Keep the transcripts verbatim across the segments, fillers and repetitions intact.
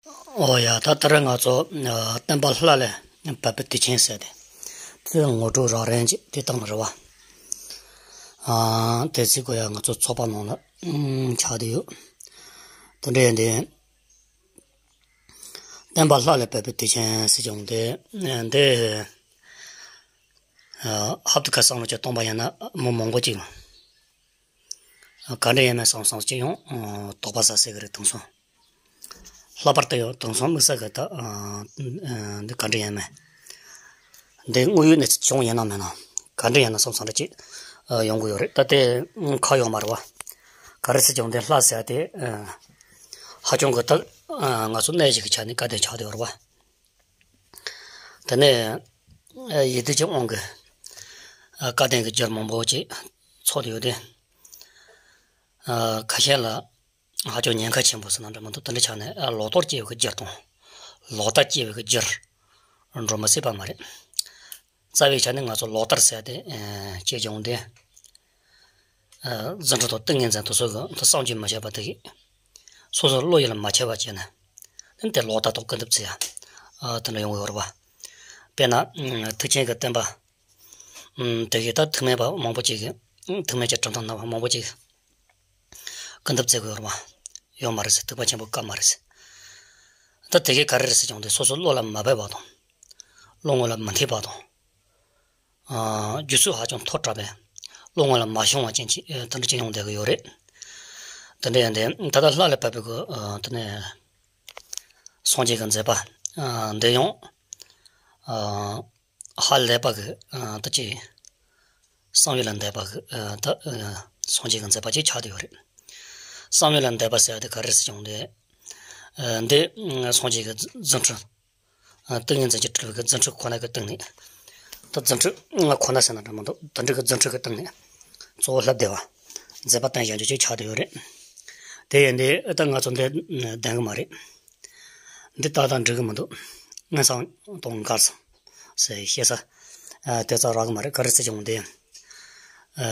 ཨོ་ཡ། ད་ལྟ་ར་ང་ཚོ་ཨ་བསྟན་པ་ལྷ་ལས་བབས་པའི་དུས་ཆེན་ཟེར་ཏེ། དེ་ངོ་སྤྲོད་རགས་རིམ་ཅིག་དེ་བཏང་ནི་རེད་བ། ཨ་དེ་ཚིག་གོ་ཡ་ང་ཚོ་ཚོགས་པ་ནང་ལ་ཨུམ་ཆགས་བསྡད་ཡོད། དེ་འདྲ་ཡིན་དེ། བསྟན་པ་ལྷ་ལས་བབས་པའི་དུས་ཆེན་ཟེར་ཀྱང་དེ་འདི་ཨ་ཧབ་ཏུ་ཁ་བསམ་བློ་ཅིག་གཏོང་པ་ཡིན་ན་མི་མང་པོ་ཅིག་ག་འདྲ་ཡིན་མིན་བསམ་བསམ་ཅིག་ཡང་ཨ་དོགས་པ་ཟ་སྲིད་གི་རེད། དེང་སང་ལྷག་པར་དུ་ཡང་དེང་སང་དམིགས་བསལ་གི་ད་ཨ་ཨ་འདི་ག་འདྲ་ཡིན་མིན། འདི་དངོས་ཡོད་གནས་ཚུལ་བྱུང་ཡིན་ན་མིན་ན་ག་འདྲ་ཡིན་ན་བསམ་བསམ་འདྲ་ཅིག་ཨ་ཡོང་གི་ཡོད་རེད། ད་དེ་ཁ་ཡོད་མ་རེད་བ། ག་རེ་ཟེར་ཀྱང་དེ་ལྷ་ཟེར་ཡ་དེ་ཨ་ཧ་ཅང་གི་ད་ཨ་ང་ཚོ་གནས་ཤིག་གི་ཆ་ནས་བཀའ་དྲིན་ཆགས་བསྡད་ཡོད་རེད་བ། དེ་ནས་ཨ་ཡིད་བདེ་ཆེན་དབང་གི་ཨ་བཀའ་བསྟན་གྱི་རྒྱུད་མང་པོ་ཅིག་ཚོགས་བསྡད་ཡོད་དེ། ཨ་ཁ་ཤས་ལ་ཧ་ཅང་ཉེན་ཁ་ཆེན་པོ་ཟེར་ན་འདྲ་མི་འདུག་དེ་འདྲ་ཆགས་ནས་ཨ་ལོག་རྟོག་སྐྱེ་བའི་རྒྱུར་དང་། ལོག་ལྟ་སྐྱེ་བའི་རྒྱུར་འགྲོ་མི་སྲིད་པ་མ་རེད། རྩ་བའི་ཆ་ནས་ང་ཚོ་ལོག་ལྟར་ཟེར་ཏེ་ཨ་སྐྱེ་སྦྱོང་དེ། ཨ་རྫུ་འཕྲུལ་དང་ཏིང་ངེ་འཛིན་དེ་ཚོ་གི་དེ་བསམ་གྱིས་མི་ཁྱབ་པ་དེ་གི་སོ་སོ་བློ་ཡིད་ལ་མ་ཁྱབ་པ་བྱས་ནས། དེ་ལོག་ལྟ་དང་ཀུན་རྫོབ་ཟེར་ཡ་ཨ་དེ་འདྲ་ཡོང་གི་ཡོད་རེད་བ། དཔེར་ན་ཨ་ཐེག་ཆེན་གྱི་བསྟན་པ་ཨ་དེ་གི་ད་ཐུགས་སྨོན་པ་མང་པོ་ཅིག་གི་ཐུགས་སྨོན་གྱི་གྲུབ་མཐའ་སྣ་བ་མང་པོ་ཅིག་གི་ཀུན་རྫོབ་བརྩི་གི་ཡོད་རེད་བ། ཡོད་མ་རེད་ཟེར། ཐེག་པ་ཆེན་པོའི་སྐབས་མ་རེད་ཟེར། ད་དེ་གས་ག་རེ་རེད་ཟེར་ཀྱང་དེ་སོ་སོ་བློ་ལ་མ་འབབ་པ་དང་། བློ་ངོ་ལ་མི་འཐད་པ་དང་། ཨ་རྒྱུ་ཚོགས་ཧ་ཅང་མཐོ་དྲགས་པས་བློ་ངོ་ལ་མ་ཤོང་བ་ཅན་གྱི་ཨ་དེ་འདྲ་ཅིག་ཡོང་བསྡད་ཀྱི་ཡོད་རེད། དེ་འདྲ་ཡིན་དེ་ད་ལྟ་ལྷ་ལས་བབས་པའི་གི་ཨ་དེ་ནས་སངས་རྒྱས་ཀྱི་མཛད་པ་ཨ་འདི་ཡང་ཨ་ཧ་ལས་པ་གི་ཨ་ད་ཅིག་བསམ་ཡས་ལ་འདས་པ་གི་ཨ་ད་ཨ་སངས་རྒྱས་ཀྱི་མཛད་པ་ཅིག་ཆགས་བསྡད་ཡོད་རེད། བསམ་ཡས་ལ་འདས་པ་ཟེར་ཡ་དེ་ག་རེ་ཟེར་ཀྱང་དེ་ཨ་འདི་ཨ་སངས་རྒྱས་ཀྱི་རྫུ་འཕྲུལ་ཨ་ཏིང་ངེ་འཛིན་གྱིས་སྤྲུལ་པའི་གི་རྫུ་འཕྲུལ་ཁོ་ན་གི་སྟེང་ནས། ད་རྫུ་འཕྲུལ་ཁོ་ན་ཟེར་ན་འདྲ་མི་འདུག་དེ་འདྲ་གི་རྫུ་འཕྲུལ་གི་སྟེང་ནས་གཙོ་བོ་ལྷ་སྡེ་བ་མཛད་པ་བསྟན་བཞག་རྒྱུ་ཅིག་ཆགས་བསྡད་ཡོད་རེད། དེ་ཡིན་དུས་ད་ང་ཚོ་འདི་ལྡན་གི་མ་རེད། འདི་ཏག་ཏག་འགྲིག་གི་མི་འདུག་སྔོན་བསམ་དང་འགལ་སོང་ཟེར་བཤད་ས་ཨ་དེ་ཙམ་རག་གི་མ་རེད། ག་རེ་ཟེར་ཀྱང་འདི་ཨ་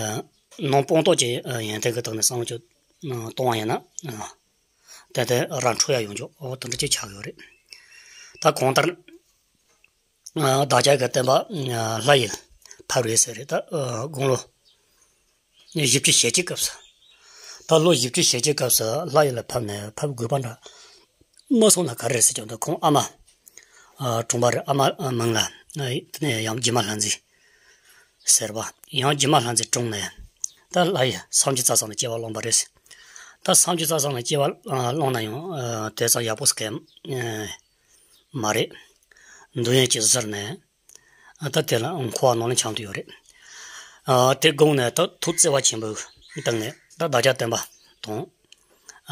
ནང་སྤངས་རྟོགས་ཀྱི་ཨ་ཡོན་ཏན་གྱི་སྟེང་ནས་བསམ་བློ་ཅིག་ཨ་གཏོང་བ་ཡིན་ན་ཨ་ཏན་ཏན་ར་འཕྲོད་ཡ་ཡོང་རྒྱུ་འོ་དེ་འདྲ་ཅིག་ཆགས་ཡོད་རེད། ད་གང་ལྟར་ཨ་བདག་ཅག་གི་བསྟན་པ་ཨ་ལྷ་ཡི་ཕ་རོལ་ཟེར་རེད། ད་ཨ་དགུང་ལོ་བཞི་བཅུ་ཞེ་གཅིག་སྐབས་སུ། ད་ལོ་བཞི་བཅུ་ཞེ་གཅིག་སྐབས་སུ་ལྷ་ཡུལ་ལ་ཕེབས་ནས་ཕེབས་དགོས་པ་འདྲ་མ་སོང་ན་ག་རེ་རེད་ཟེར་ཀྱང་འདུག་ཁོང་ཨ་མ་ཨ་གྲོངས་པ་རེད། ཨ་མ་ཨ་མིང་ལ་ཨ་དེ་ནས་ཡང་སྒྱུ་མ་ལྷ་མཛེས་ཟེར་བ། ཡང་སྒྱུ་མ་ལྷ་མཛེས་གྲོངས་ནས་ད་ལྷ་ཡི་སངས་རྒྱས་རྩ་གསུམ་ལ་སྐྱེ་བ་བླངས་པ་རེད། ད་སངས་རྒྱས་རྩ་གསུམ་ལ་སྐྱེ་བ་ཨ་བླངས་ན་ཡང་ཨ་དེ་ཙམ་ཡག་པོ་ཟེར་མཁན་ཨ་མ་རེད། འདོད་ཡོན་གྱིས་གཟིར་ནས། ཨ་ད་དེ་ལ་འཁོར་བ་ནང་ལ་འཁྱམས་བསྡད་ཡོད་རེད། ཨ་དེ་དགོངས་ནས་ད་ཐུགས་བརྩེ་བ་ཆེན་པོའི་སྟེང་ནས་ད་བདག་ཅག་བསྟན་པ་དང་།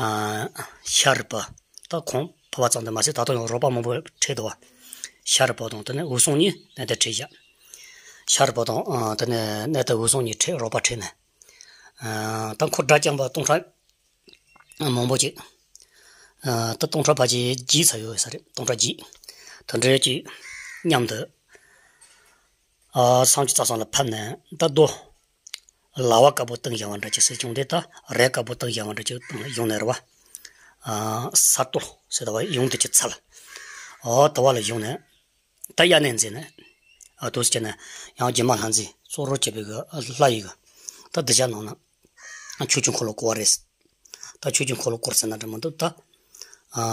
ཨ་ཤཱ་རིའི་བུ། ད་ཁོང་ཕེབས་པ་ཙམ་དུ་མ་ཟད་ད་དུང་ཡང་རོགས་པ་མང་པོ་ཁྲིད་འདུག་བ། ཤཱ་རིའི་བུ་དང་དེ་ནས་འོད་སྲུང་གཉིས་ཏན་ཏན་ཁྲིད་བཞག་ཤཱ་རིའི་བུ་དང་ཨ་དེ་ནས་གནས་བརྟན་འོད་སྲུང་གཉིས་ཁྲིད་རོགས་པ་ཁྲིད་ནས། ཨ་ད་འཁོར་དགྲ་བཅོམ་པ་སྟོང་ཕྲག་མང་པོ་ཅིག་ཨ་ད་སྟོང་ཕྲག་ཕལ་ཆེར་བརྒྱད་ཙམ་ཡོད་ས་རེད། སྟོང་ཕྲག་བརྒྱད། དེ་འདྲ་ཅིག་མཉམ་དུ་ཨ་སངས་རྒྱས་རྩ་གསུམ་ལ་ཕེབས་ནས་ད་རྡོ་ལ་བ་དཀར་པོ་བཏིང་བཞག་པ་འདྲ་ཅིག་ཟེར་བྱུང་དེ། ད་རས་དཀར་པོ་བཏིང་བཞག་པ་འདྲ་ཅིག་བཏིང་ཡོང་ནས་རེད་བ། ཨ་ས་རྡོ་ཟེར་དེ་བ་ཡོང་དུས་ཀྱི་ཚལ། ཨོ་དེ་བ་ལ་བཞུགས་ནས། ད་དབྱར་གནས་མཛད་ནས། ཨ་དུས་ཀྱི་ནས་ཡང་སྒྱུ་མ་ལྷ་མཛེས་གཙོ་བོར་བྱས་པའི་གི་ལྷ་ཡི་གི་ད་གདུལ་བྱ་རྣམས་ལ་ཆོས་ཀྱི་འཁོར་ལོ་བསྐོར་བ་རེད། ད་ཆོས་ཀྱི་འཁོར་ལོ་བསྐོར་ཟེར་ན་འདྲ་མི་འདུག་ད་ཨ་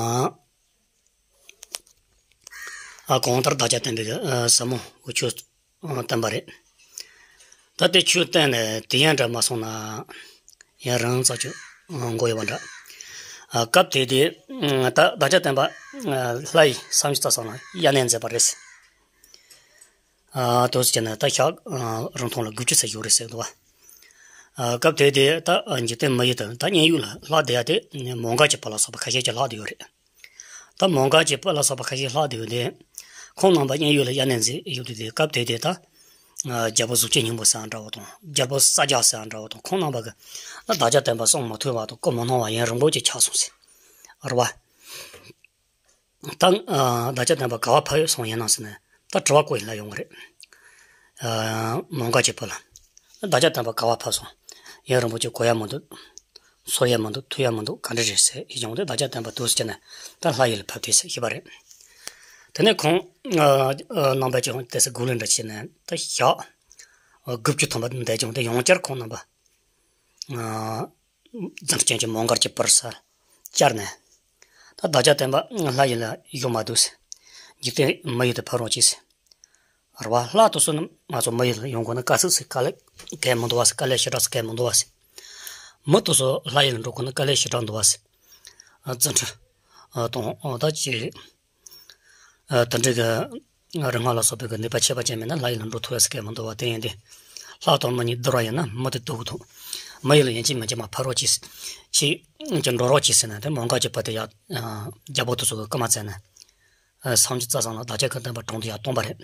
ཨ་གང་ལྟར་བདག་ཅག་བསྟན་པའི་གི་ཨ་ཟབ་མོ་གི་ཆོས་ཨ་བསྟན་པ་རེད། ད་དེ་ཆོས་བསྟན་ནས་དེ་ཡང་འདྲ་མ་སོང་ན་ཡང་རང་ཙག་ཅིག་མགོ་ཡོད་པ་འདྲ། ཨ་སྐབས་དེ་དུས་ཨ་ད་བདག་ཅག་བསྟན་པ་ཨ་ལྷ་ཡི་སངས་རྒྱས་རྩ་གསུམ་ལ་དབྱར་གནས་མཛད་པ་རེད། ཨ་དུས་ཀྱི་ནས་ད་ཞག་ཨ་རིང་ཐུང་ལ་དགུ་བཅུ་ཙམ་ཡོད་རེད་ཟེར་འདུག་བ། ཨ་སྐབས་དེ་དུས་ད་འཇིག་རྟེན་མི་ཡུལ་དུ་ད་མཉན་ཡོད་ལ་ལྷག་བསྡད་ཡ་དེ་མོའུ་འགལ་གྱི་བུ་ལ་སོགས་པ་ཁ་ཤས་ཀྱིས་ལྷག་བསྡད་ཡོད་རེད། ད་མོའུ་འགལ་གྱི་བུ་ལ་སོགས་པ་ཁ་ཤས་ལྷག་བསྡད་ཡོད་དེ། ཁོང་རྣམ་པ་མཉན་ཡོད་ལ་དབྱར་གནས་མཛད་ཡོད་དུས་དེ། སྐབས་དེ་དུས་ད་ཨ་རྒྱལ་པོ་གཟུགས་ཅན་སྙིང་པོ་ཟེར་ཡ་འདྲ་བོ་དང་། རྒྱལ་པོ་ས་སྐྱ་ཟེར་ཡ་འདྲ་བོ་དང་། ཁོང་རྣམ་པ་གི་ད་བདག་ཅག་བསྟན་པ་གསུང་མ་ཐོས་པ་དང་སྐུ་མི་སྣང་བ་ཡུན་རིང་པོ་ཅིག་ཆགས་སོང་ཟེར་རེད་བ། ད་ཨ་བདག་ཅག་བསྟན་པ་ག་པར་ཕེབས་སོང་ཡིན་ནམ་ཟེར་ནས་ད་དྲི་བ་བཀོད་ཡིན་ལ་ཡོང་གི་རེད། ཨ་མོའུ་འགལ་གྱི་བུ་ལ། བདག་ཅག་བསྟན་པ་ག་པར་ཕེབས་སོང་། ཡུན་རིང་པོ་ཅིག་གོ་ཡ་མི་འདུག་ཚོར་ཡ་མི་འདུག་ཐུག་ཡ་མི་འདུག་ག་འདྲ་རེད་ཟེར་ཡིན་བྱུང་སྟེ། བདག་ཅག་བསྟན་པ་འདུག་སེ་བྱས་ནས་ད་ལྷ་ཡུལ་ལ་ཕེབས་ཐུབ་ཟེར་ཞུས་པ་རེད། དེ་ནས་ཁོང་ཨ་ཨ་རྣམ་པ་ཅིག་ཏོག་ཙམ་སྒུག་ལས་འདྲ་བྱས་ནས་ད་ཞག་ཨ་དགུ་བཅུ་ཐམ་པ་འདས་བྱུང་སྟེ། ཡང་བསྐྱར་ཁོང་རྣམ་པ་ཨ་རྫུ་འཕྲུལ་ཅན་གྱི་མོའུ་འགལ་གྱི་བུར་ས་བཅར་ནས། ད་བདག་ཅག་བསྟན་པ་ལྷ་ཡུལ་ལ་ཡོང་མ་འདུག་ཟེར། འཇིག་རྟེན་མི་ཡུལ་དུ་ཕེབས་རོགས་གྱིས་ཟེར། རེད་བ། ལྷ་དེ་ཚོ་ནི་ང་ཚོ་མི་ཡུལ་ལ་ཡོང་དགོས་ན་དཀའ་ཚེགས་ཟེར་དཀའ་ལས་གང་ཡང་མི་འདུག་བ་ཟེར། དཀའ་ལས་ཞེ་དྲག་ཟེར་གང་ཡང་མི་འདུག་བ་ཟེར། མི་དེ་ཚོ་ལྷ་ཡུལ་ལ་འགྲོ་དགོས་ན་དཀའ་ལས་ཞེ་དྲག་འདུག་བ་ཟེར། ཨ་རྫུ་འཕྲུལ་ཨ་དང་ཨ་ད་ཅི་ཨ་དེ་འདྲའི་གི་རིག་སྔགས་ལ་སོགས་པའི་གི་ནུས་པ་ཁྱད་པར་ཅན་མེད་ན་ལྷ་ཡུལ་ལ་འགྲོ་ཐུབ་ཡ་ཟེར་གང་ཡང་མི་འདུག་བ། དེ་ཡིན་དུས་ལྷ་དང་མི་གཉིས་བསྡུར་བ་ཡིན་ན་མི་དེ་སྡུག་གི་འདུག་མི་ཡུལ་ལ་ཡིན་གཅིག་མིན་གཅིག་མར་ཕེབས་རོགས་གྱིས། ཁྱེད་ཀྱིས་འགྲོ་རོགས་གྱིས་ཟེར་ནས། དེ་མོའུ་འགལ་གྱི་བུ་དེ་ཡར་ཨ་རྒྱལ་པོ་དེ་ཚོ་གི་རྐུན་མ་བཙལ་ནས། ཨ་བསམ་རྒྱུ་རྩ་བཟང་ལ་བདག་ཅག་གི་བསྟན་པ་དྲུང་དུ་ཡར་བཏང་པ་རེད།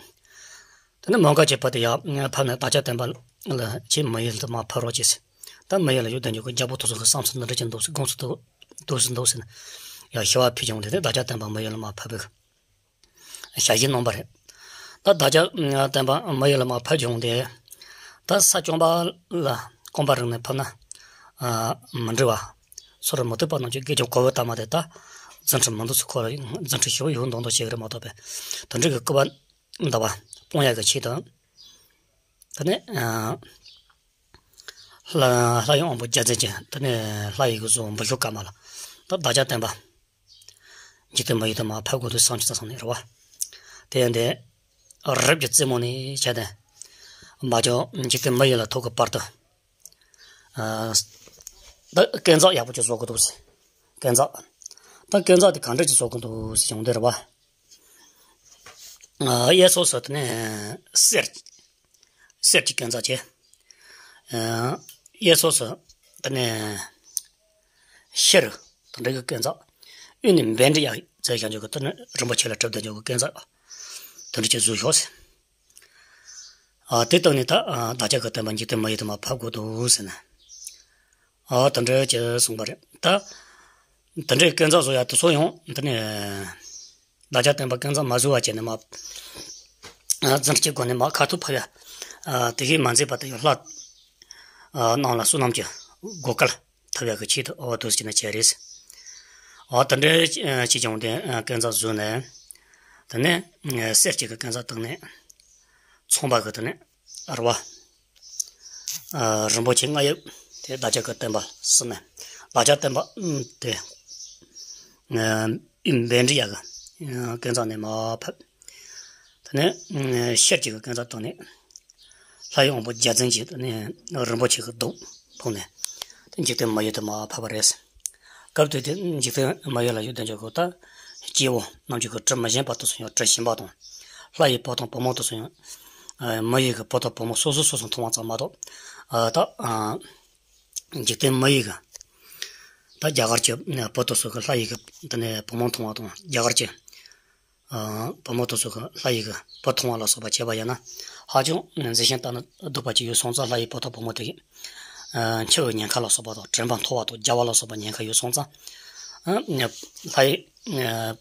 དེ་ནས་མོའུ་འགལ་གྱི་བུ་དེ་ཡར་ཕབ་ནས་བདག་ཅག་བསྟན་པ་ལ་ཁྱེད་མི་ཡུལ་དུ་མར་ཕེབས་རོགས་གྱིས་ཟེར། ད་མི་ཡུལ་ལ་ཡོད་དོན་ཅོག་གི་རྒྱལ་པོ་དེ་ཚོ་གི་བསམ་ཚུལ་འདི་འདྲ་ཅིག་འདུག་ཟེར། དགོངས་ཚུལ་འདུག་འདུག་ཟེར་འདུག་ཟེར་ནས་ཡར་ཞུ་བ་ཕུལ་བྱུང་སྟེ། དེ་བདག་ཅག་བསྟན་པ་མི་ཡུལ་ལ་མར་ཕེབས་པའི་ཞལ་བཞེས་གནང་པ་རེད། ད་བདག་ཅག་བསྟན་པ་མི་ཡུལ་ལ་མར་ཕེབས་བྱུང་སྟེ། ད་ས་སྐྱོང་པ་ལ་སྐོམ་པ་རེག་ནས་ཕེབས་ན་ཨ་མི་འགྲིག་བ། སོ་ར་མི་ཐུབ་པ་རྣམས་ཀྱིས་དགེ་སྦྱོང་གོ་བོ་ལྟ་མ་དེ་ད་རྫུ་འཕྲུལ་མི་འདུག་ཟེར། ཁོ་ལ་རྫུ་འཕྲུལ་ཞེ་པོ་ཡོད་མདོག་མདོག་བྱེད་ཀྱི་རེད་མ་གཏོགས་པས། དེ་འདྲ་གི་སྐུར་པ་འདི་པ་སྤོང་ཡག་གི་ཆེད་དུ། དེ་ནས་ཨ་ལྷ་ལྷ་ཡི་དབང་པོ་བརྒྱ་འཛིན་གྱིས་དེ་ནས་ལྷ་ཡི་གི་གཟུགས་འབུར་ཤོག་སྐར་མ་ལ། ད་བདག་ཅག་བསྟན་པ་འཇིག་རྟེན་མི་ཡུལ་དུ་མར་ཕེབས་དགོས་འདུག་བསམ་རྒྱུ་རྩ་བཟང་ནས་རེད་བ། དེ་ཡིན་དུས་རི་རབ་ཀྱི་རྩེ་མོ་ནས་བྱས་ཏེ་མར་ཀྱང་འཇིག་རྟེན་མི་ཡུལ་ལ་ཐུག་གི་བར་དུ། ཨ་ད་སྐས་འཛེག་ཡག་པོ་ཅིག་བཟོ་དགོས་འདུག་ཟེར། སྐས་འཛེག་ད་སྐས་འཛེག་དེ་ག་འདྲ་ཅིག་བཟོ་དགོས་འདུག་ཟེར་བྱུང་སྟེ་རེད་བ། ཨ་གཡས་ཕྱོགས་སུ་དེ་ནས་གསེར་གྱི་གསེར་གྱི་སྐས་འཛེག་བྱས། ཨ་གཡས་ཕྱོགས་སུ་དེ་ནས་ཤེལ་དེ་འདྲ་གི་སྐས་འཛེག། གཡོན་ནས་བཻ་ཌཱུརྱ་ཟེར་བཞག་འཇོག་གི་དེ་ནི་རིན་པོ་ཆེ་ལ་གྲུབ་བསྡད་འཇོག་གི་སྐས་འཛེག་དེ་འདྲ་ཅིག་བཟོས་ཤོག་ཟེར། ཨ་དེ་བཏང་ནས་ད་ཨ་བདག་ཅག་གི་བསྟན་པ་འཇིག་རྟེན་མི་ཡུལ་དུ་མར་ཕེབས་དགོས་འདུག་ཟེར་ནས། ཨ་དེ་འདྲ་ཅིག་གསུངས་པ་རེད། ད་དེ་འདྲའི་སྐས་འཛེག་བཟོ་ཡ་དེ་ཚོ་ཡང་དེ་ནས་བདག་ཅག་བསྟན་པ་སྐས་འཛེག་མ་བཟོ་བ་བྱས་ནས་མར་ཨ་རྫུ་འཕྲུལ་གྱི་སྒོ་ནས་མར་ཁ་ཐུག་ཕེབས་ཡ། ཨ་དེ་བཞིན་མ་མཛད་པ་དེ་ཡང་ལྷ་ཨ་རྣམས་ལ་བསོད་ནམས་ཀྱི་བགོ་སྐལ་ཐོབ་ཡག་གི་ཆེད་དུ་འོ་འདུག་སེ་བྱས་ནས་བྱས་རེད། འོ་དེ་འདྲ་བྱས་བྱུང་སྟེ་སྐས་འཛེག་བཟོས་ནས། དེ་ནས་གསེར་གྱི་སྐས་འཛེག་བཏང་ནས། ཚོང་པ་གི་དེ་ནས་རེད་བ། ཨ་རིན་པོ་ཆེ་རྔ་ཡབ་དེ་བདག་ཅག་གི་བསྟན་པ་ཟེར་ནས། བདག་ཅག་བསྟན་པ་ཨུམ་དེ་ཨ་ཨིན་བཻ་ཌཱུརྱ་གི་སྐས་འཛེག་ནས་མར་ཕེབས། དེ་ནས་ཤེལ་གྱི་སྐས་འཛེག་བཏང་ནས། ལྷ་ཡི་དབང་པོ་བརྒྱ་འཛིན་གྱིས་དེ་ནས་རིན་པོ་ཆེ་གི་གདུགས་ཕུབ་ནས། དེ་འཇིག་རྟེན་མི་ཡུལ་དུ་མར་ཕེབས་པ་རེད། སྐབས་དེ་དུས་འཇིག་རྟེན་མི་ཡུལ་ལ་ཡོད་དོན་ཅོག་གི་ད་སྐྱེ་བོ་རྣམས་ཀྱི་གི་དྲི་མི་ཞིམ་པ་དེ་ཚོ་ཡང་དྲི་ཞིམ་པ་དང་། ལྷ་ཡི་བུ་དང་བུ་མོ་དེ་ཚོ་ཡང་ཨ་མི་ཡུལ་གྱི་བུ་དང་བུ་མོ་སོ་སོ་སོ་སོ་མཐོང་བ་ཙམ་མ་གཏོགས། ཨ་ད་ཨ་འཇིག་རྟེན་མི་ཡུལ་གྱི་ད་རྒྱ་གར་གྱི་བུ་དེ་ཚོ་གི་ལྷ་ཡི་གི་དེ་ནས་བུ་མོ་མཐོང་བ་དང་། རྒྱ་གར་གྱི་ཨ་བུ་མོ་དེ་ཚོ་གི་ལྷ་ཡི་གི་བུ་མཐོང་བ་ལ་སོགས་པ་བྱས་པ་ཡིན་ན། ཧ་ཅང་མཛེས་ཤིང་ལྟ་ན་སྡུག་པ་ཅིག་ཡོད་སོང་ཙང་། ལྷ་ཡི་བུ་དང་བུ་མོ་དེ་གི་ཨ་འཆི་བའི་ཉེན་ཁ་ལ་སོགས་པ་དང་། དྲན་པ་འཐོར་བ་དང་རྒྱ་བ་ལ་སོགས་པ་ཉེན་ཁ་ཡོད་སོང་ཙང་། ཨ་ལྷ་ཡི་ཨ་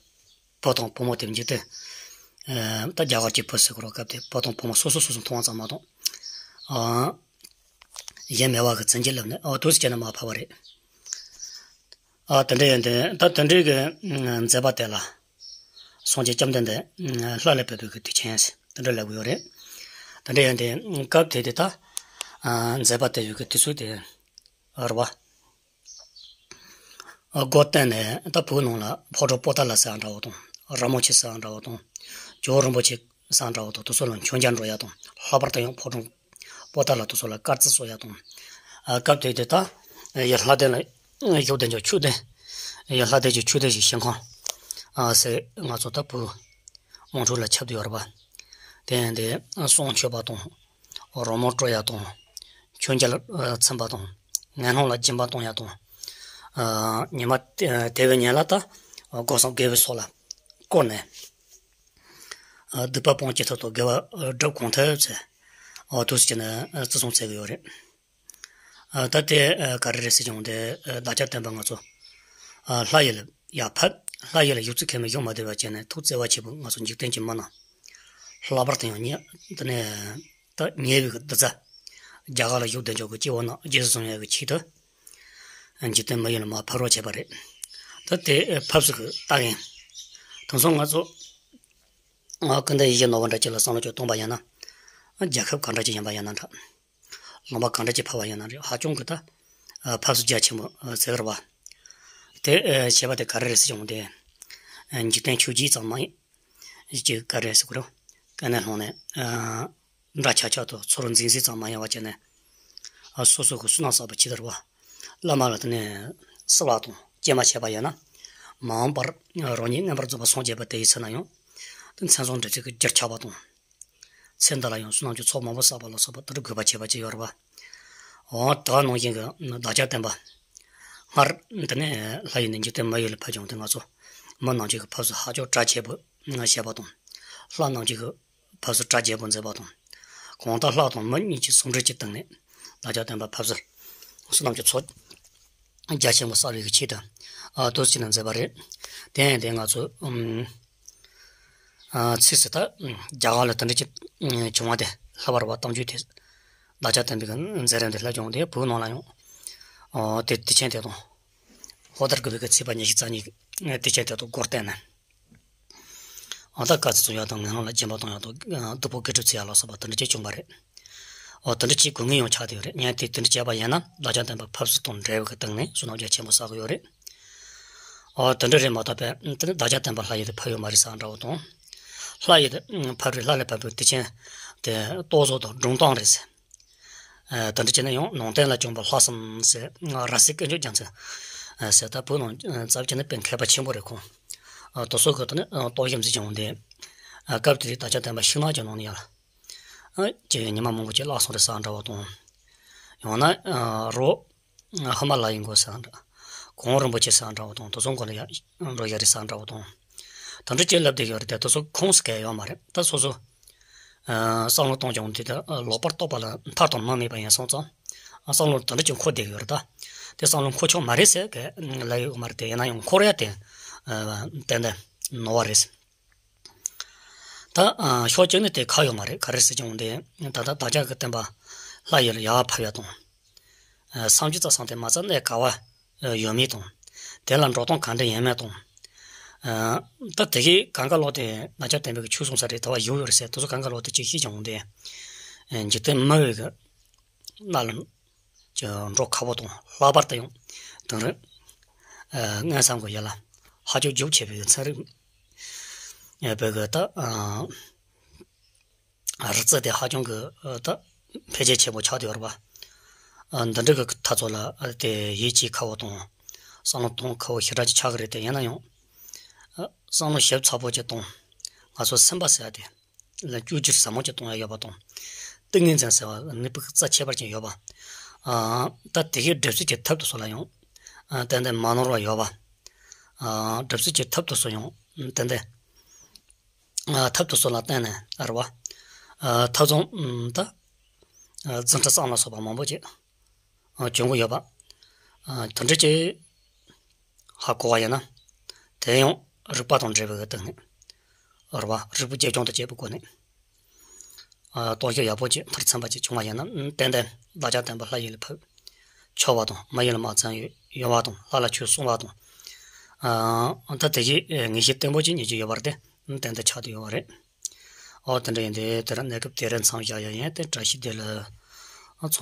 བུ་དང་བུ་མོ་དེ་འཇིག་རྟེན་ཨ་ད་རྒྱ་གར་གྱི་བུ་ཟེར་གི་རེད། སྐབས་དེ་བུ་དང་བུ་མོ་སོ་སོ་སོ་སོ་མཐོང་བ་ཙམ་མ་གཏོགས། ཨ་གཞན་མེད་པ་གི་བཙན་གྱིས་བརླབས་ནས། ཨ་འདུག་སེ་བྱས་ནས་མར་ཕེབས་པ་རེད། ཨ་དེ་འདྲ་ཡིན་དུས་ད་དེ་འདྲའི་གི་མཛད་པ་དེ་ལ་སངས་རྒྱས་བཅོམ་ལྡན་འདས་ལྷ་ལས་བབས་པའི་གི་དུས་ཆེན་ཟེར་དེ་འདྲ་ལབ་ཀྱི་ཡོད་རེད། དེ་འདྲ་ཡིན་དུས་སྐབས་དེ་དུས་ད་ཨ་མཛད་པ་དེ་ཡོད་གི་དུས་ཚོད་དེ་རེད་བ། ཨ་སྒོ་བསྟན་ནས་ད་བོད་ནང་ལ་ཕོ་བྲང་པོ་ཏ་ལ་ཟེར་བ་འདྲ་བོ་དང་། ར་མོ་ཆེ་ཟེར་བ་འདྲ་བོ་དང་། ཇོ་བོ་རིན་པོ་ཆེ་ཟེར་བ་འདྲ་བོ་དང་། དེ་ཚོ་ལ་མཆོད་མཇལ་འགྲོ་ཡ་དང་། ལྷག་པར་དུ་ཡང་ཕོ་བྲང་པོ་ཏ་ལ་དེ་ཚོ་ལ་དཀར་རྩི་གསོལ་ཡ་དང་། ཨ་སྐབས་དེ་དུས་ད་ཡར་ལྷ་ལྡན་ལ་བཞུགས་བསྡད་འཇོག་ཆོས་སྡེ། ཡར་ལྷ་ལྡན་གྱི་ཆོས་སྡེ་ཞིག་བཞེངས་ཁང་ཨ་ཟེར་ང་ཚོ་ད་བོད་དབང་ཕྱུག་ལ་ཁྱབ་བསྡད་ཡོད་རེད་པ། དེ་ཡང་དེ་གསུང་མཆོད་པ་དང་། རོལ་མོ་དཀྲོལ་ཡ་དང་། མཆོད་མཇལ་ཨ་ཚིམ་པ་དང་། ངན་སློང་ལ་སྦྱིན་པ་གཏོང་ཡ་དང་། ཨ་ཉི་མ་དེ་དེ་བའི་ཉིན་ལ་ད་སྒོ་གསུམ་དགེ་བའི་ཚོགས་ལ་བསྐོར་ནས། ཨ་སྡིག་པ་སྤོང་ཅི་ཐུབ་དང་། དགེ་བ་སྒྲུབ་གང་ཐུབ་ཚེ། ཨ་འདུག་སེ་བྱས་ནས་ཨ་བརྩི་སྲུང་བྱེད་ཀྱི་ཡོད་རེད། ཨ་ད་དེ་ཨ་ག་རེ་རེད་ཟེར་བྱུང་སྟེ། ཨ་བདག་ཅག་བསྟན་པ་ང་ཚོ་ཨ་ལྷ་ཡུལ་ལ་ཡར་ཕེབས། ལྷ་ཡུལ་ལ་ཡོད་ཚད་ཁེ་མི་ཡོང་མ་བསྡད་པ་བྱས་ནས། ཐུགས་བརྩེ་བ་ཆེན་པོས་ང་ཚོ་འཇིག་རྟེན་གྱི་མི་རྣམས་ལྷག་པར་དུ་ཡང་ཉེ་དེ་ནས་ད་ཉེ་བའི་གི་གདུལ་བྱ་རྒྱ་གར་ལ་བཞུགས་བསྡད་འཇོག་གི་སྐྱེ་བོ་རྣམས་རྗེས་སུ་བཟུང་ཡག་གི་ཆེད་དུ། འཇིག་རྟེན་མི་ཡུལ་ལ་མར་ཕབ་རོགས་བྱས་པ་རེད། ད་དེ་ཕབ་ཚུགས་ཀྱི་ལྟ་མཁན། དེང་སང་ང་ཚོ་ཨ་ཀུན་ད་ཡིད་བཞིན་ནོར་བུ་འདྲ་ཅིག་ལ་བསམ་བློ་ཅིག་གཏོང་པ་ཡིན་ན། རྒྱལ་ཁབ་ག་འདྲ་ཅིག་ཡིན་པ་ཡིན་ན་འདྲ། ལུང་པ་གང་འདྲ་ཅིག་ཕབ་པ་ཡིན་ན་རེད། ཧ་ཅང་གི་ད་ཕབ་ཚུགས་རྒྱ་ཆེན་པོ་ཟེར་གི་རེད་བ། དེ་བྱས་པ་དེ་ག་རེ་རེད་ཟེར་བྱུང་སྟེ། འཇིག་རྟེན་ཆོས་བརྒྱད་ཙམ་མ་ཡིན། ཅིག་ག་རེ་ཟེར་དགོས་རེད། དཀའ་གནད་སློང་ནས། འདྲ་ཆགས་ཆགས་དུ་ཚུར་འཛིན་ཟིན་ཙམ་མ་ཡིན་པ་བྱས་ནས། སོ་སོ་གི་བསོད་ནམས་བསགས་པ་ཇི་ལྟར་བ། བླ་མ་ལ་དེ་ནས་བསུ་བ་དང་སྐྱེལ་མ་བྱས་པ་ཡིན་ན། མ་འོངས་པར་རང་ཉིད་མངོན་པར་རྫོགས་པར་སངས་རྒྱས་པ་དེ་ཡི་ཚེ་ན་ཡང་། དེ་མཚན་བཟང་འབྲེལ་ཚིག་གི་རྒྱུར་ཆགས་པ་དང་། ཚེ་འདི་ལ་ཡང་བསོད་ནམས་ཀྱི་ཚོགས་མང་པོ་བསགས་པ་ལ་སོགས་པ་དེ་འདྲ་དགོས་པ་བྱེད་པ་ཅིག་ཡོད་རེད་བ། འོ་དེ་ནང་བཞིན་གྱི་བདག་ཅག་བསྟན་པ། སྔར་འདི་ནས་ལྷ་ཡུལ་ནས་འཇིག་རྟེན་མི་ཡུལ་ལ་ཕེབས་བྱུང་སྟེ། ང་ཚོ་མི་རྣམས་ཀྱི་ཕབ་ཚུགས་ཧ་ཅང་གྲ་རྒྱས་པོ་བྱས་པ་དང་། ལྷ་རྣམས་ཀྱི་ཕབ་ཚུགས་གྲ་རྒྱས་པོ་མཛད་པ་དང་། གང་ལྟར་ལྷ་དང་མི་གཉིས་ཀྱི་ཟུང་འབྲེལ་གྱི་སྟེང་ནས་བདག་ཅག་བསྟན་པ་ཕབ་ཚུགས་བསོད་ནམས་ཀྱི་ཚོགས་རྒྱ་ཆེན་པོ་བསགས་པའི་ཆེད་དུ། ཨ་དུས་གཅིག་ནས་མཛད་པ་རེད། དེ་ཡང་དེ་ང་ཚོ་ཨུམ། ཨ་ཚིག་ཟེར་ད། རྒྱ་གར་ལ་དེ་འདྲ་ཅིག་བྱུང་བ་དེ་ལྷག་པར་བ་གཏམ་རྒྱུད་དེ། བདག་ཅག་བསྟན་པའི་མཛད་རིམ་དེ་ལྷག་བྱུང་སྟེ། བོད་ནང་ལ་ཡང་། ཨོ་དེ་དུས་ཆེན་དེ་དང་། ལོ་ལྟར་དགུ་པའི་གི་ཚེས་པ་ཉི་ཤུ་རྩ་གཉིས་ཀྱི་དུས་ཆེན་དེ་དང་སྒོར་བརྟེན་ནས། ཨ་ད་དཀའ་ཚེགས་ཚུགས་ཡག་དང་། ངན་སློང་ལ་སྦྱིན་པ་གཏོང་ཡག་དང་། སྡུག་པོ་དགེ་སྒྲུབ་བྱེད་ཡག་ལ་སོགས་པ་དེ་འདྲ་ཅིག་བྱུང་བ་རེད། ཨོ་དེ་འདྲ་ཅིག་དགོས་ངེས་ཡང་ཆགས་བསྡད་ཡོད་རེད། ངས་དེ་དེ་འདྲ་བྱས་པ་ཡིན་ན་བདག་ཅག་བསྟན་པ་ཕབ་ཚུགས་དང་འབྲེལ་བའི་གི་སྟེང་ནས་བསོད་ནམས་རྒྱ་ཆེན་པོ་བསགས་ཀྱི་ཡོད་རེད། ཨོ་དེ་འདྲ་རེད་མ་གཏོགས་པས། དེ་ནི་བདག་ཅག་བསྟན་པ་ལྷ་ཡུལ་དུ་ཕེབས་ཡོད་མ་རེད་ཟེར་འདྲ་བོ་དང་། ལྷ་ཡུལ་དུ་ཕེབས་རེད། ལྷ་ལ་ཕེབས་པའི་དུས་ཆེན་དེ་གཏོར་བཟོ་དང་སྒྲུང་གཏམ་རེད་ཟེར། ཨ་དེ་འདྲ་བྱས་ན་ཡང་ནང་བསྟན་ལ་བྱུང་བ་ལྷག་བསམ་ཟེར། ར་བསིལ་དཀོན་མཆོག་རྒྱལ་མཚན་ཟེར། ད་བོད་ནང་ཙམ་བྱས་ན་དཔེ་མཁས་པ་ཆེན་པོ་རེད་ཁོང་། ཨ་དེ་ཚོ་གི་དེ་ནི་རྟོག་ཞིབ་མཛད་བྱུང་སྟེ། ཨ་སྐབས་དེ་དུས་བདག་ཅག་བསྟན་པ་ཤིང་ནགས་ཀྱི་ནང་ནས་ཡར། ཨ་ཅིག་ཉི་མ་མང་པོ་ཅིག་བརླག་སོང་རེད་ཟེར་འདྲ་བོ་དང་། ཡང་ན་ཨ་རོ། ཧི་མ་ལ་ཡའི་མགོ་ཟེར་འདྲ། གངས་རིན་པོ་ཆེ་ཟེར་འདྲ་བོ་དང་། དེ་ཚོ་མགོ་ལ་ཡར་འགྲོ་ཡ་རེད་ཟེར་འདྲ་བོ་དང་། དེ་འདྲ་ཅིག་ལབ་བསྡད་ཡོད་རེད་དེ། དེ་ཚོ་ཁུངས་སུ་སྐྱེལ་ཡོད་མ་རེད། ད་སོ་སོ་ཨ་བསམ་བློ་གཏོང་བྱུང་དུས། ད་ལོག་པར་རྟོག་པ་ལ་མཐའ་དང་མུ་མེད་པ་ཡིན་སོང་ཙང་། ཨ་བསམ་བློ་དེ་འདྲ་ཅིག་འཁོར་བསྡད་ཡོད་རེད། ད་དེ་བསམ་བློ་འཁོར་ཆོག་མ་རེད་ཟེར་གི་ལབ་ཡོད་མ་རེད་དེ། ཡིན་ན་ཡང་འཁོར་ཡ་དེ་ཨ་ཏན་ཏན་ནོར་བ་རེད། ད་ཨ་ཕྱོགས་གཅིག་ནས་དེ་ཁག་ཡོད་མ་རེད། ག་རེ་ཟེར་གྱི་འོང་དེ། ད་ལྟ་བདག་ཅག་གི་བསྟན་པ་ལྷ་ཡུལ་ལ་ཡར་ཕབ་ཡ་དང་། ཨ་བསམ་རྒྱུ་རྩ་བསམ་དེ་མ་རྩ་གནས་ག་བ་ཡོད་མེད་དང་། དེ་ལ་འགྲོ་སྟངས་ག་འདྲ་ཡིན་མིན་དང་། ཨ་ད་དེ་གའི་གང་ག་ལོག་དེ་བདག་ཅག་བསྟན་པའི་གི་ཆོས་གསུང་ས་རེད། ད་བ་ཡོད་ཡོད་རེད་ཟེར། དེ་ཚོ་གང་ག་ལོག་དེ་ཅིག་ཤེས་ཀྱང་འོང་དེ། ཨ་འཇིག་རྟེན་མི་བའི་གི་ནང་ལ་ཅིག་འགྲོ་ཁག་པོ་དང་། ལྷག་པར་དུ་ཡང་དེང་རབས་ཨ་དངོས་སམ་གི་ཡ་ལ་ཧ་ཅང་རྒྱུག་ཆེ་བའི་ཚན་རིག་ཨ་བོད་གི་ད་ཨ་རི་རྩེ་དེ་ཧ་ཅང་གི་ཨ་ད་འཕེལ་རྒྱས་ཆེན་པོ་ཆགས་བསྡད་ཡོད་རེད་པ། ཨ་འདི་འདྲ་གི་ཐ་ཚོ་ལ་ཨ་དེ་ཡིད་ཆེས་ཁག་པོ་དང་། བསམ་བློ་གཏོང་ཁག་པོ་ཞེ་དྲག་ཅིག་ཆགས་ཀྱི་རེད་དེ། ཡིན་ན་ཡང་ཨ་བསམ་བློ་ཞིབ་ཚགས་པོ་ཅིག་གཏོང་། ང་ཚོ་སེམས་པ་ཟེར་ཡ་དེ། ལ་བཅོས་བསྒྱུར་ཟབ་མོ་ཅིག་གཏོང་ཡ་ཡོད་པ་དང་། ཏིང་ངེ་འཛིན་ཟེར་བ་ནུས་པ་རྩ་ཆེ་བ་ཅིག་ཡོད་པ། ཨ་ད་དེ་གའི་སྒྲུབ་བྱེད་ཀྱི་ཐབས་དེ་ཚོ་ལ་ཡང་ཨ་ཏན་ཏན་མ་ནོར་བ་ཡོད་པ། ཨ་སྒྲུབ་བྱེད་ཀྱི་ཐབས་དེ་ཚོ་ཡང་ཏན་ཏན་ཨ་ཐབས་དེ་ཚོ་ལ་བརྟེན་ནས་ཨ་རེད་བ། ཨ་ཐབས་ཚང་ད་ཨ་འཛིན་གྲྭ་གསུམ་ལ་སོགས་པ་མང་པོ་ཅིག་ཨ་བྱུང་གི་ཡོད་པ། ཨ་དེ་འདྲ་ཅིག་ཧ་གོ་བ་ཡིན་ན། དེ་ཡང་རིག་པ་དང་འབྲེལ་བའི་སྟེང་ནས། རེད་བ། རིག་པ་གཅེས་སྐྱོང་དང་བཅས་པའི་སྒོ་ནས། ཨ་རྟོག་ཞིབ་ཡག་པོ་ཅིག་མཐར་ཕྱིན་པ་ཅིག་བྱུང་བ་ཡིན་ན། ཏན་ཏན་བདག་ཅག་བསྟན་པ་ལྷ་ཡུལ་ལ་ཕེབས་ཆོག་པ་དང་། མི་ཡུལ་ལ་མ་བཙན་ཡོད་པ་དང་། ལྷ་ལ་ཆོས་གསུང་བ་དང་། ཨ་ད་དེ་གའི་ངེས་ཤེས་བརྟན་པོ་ཅིག་རྙེད་རྒྱུ་ཡོད་པ་རེད་དེ། ཏན་ཏན་ཆགས་བསྡད་ཡོད་པ་རེད། ཨོ་དེ་འདྲ་ཡིན་དེ། དེ་རིང་གནས་སྐབས་དེ་རིང་མཚམས་བཞག་ཡ་ཡིན་ཏེ། བཀྲ་ཤིས་བདེ་ལེགས། ཨ་ཚང་མ།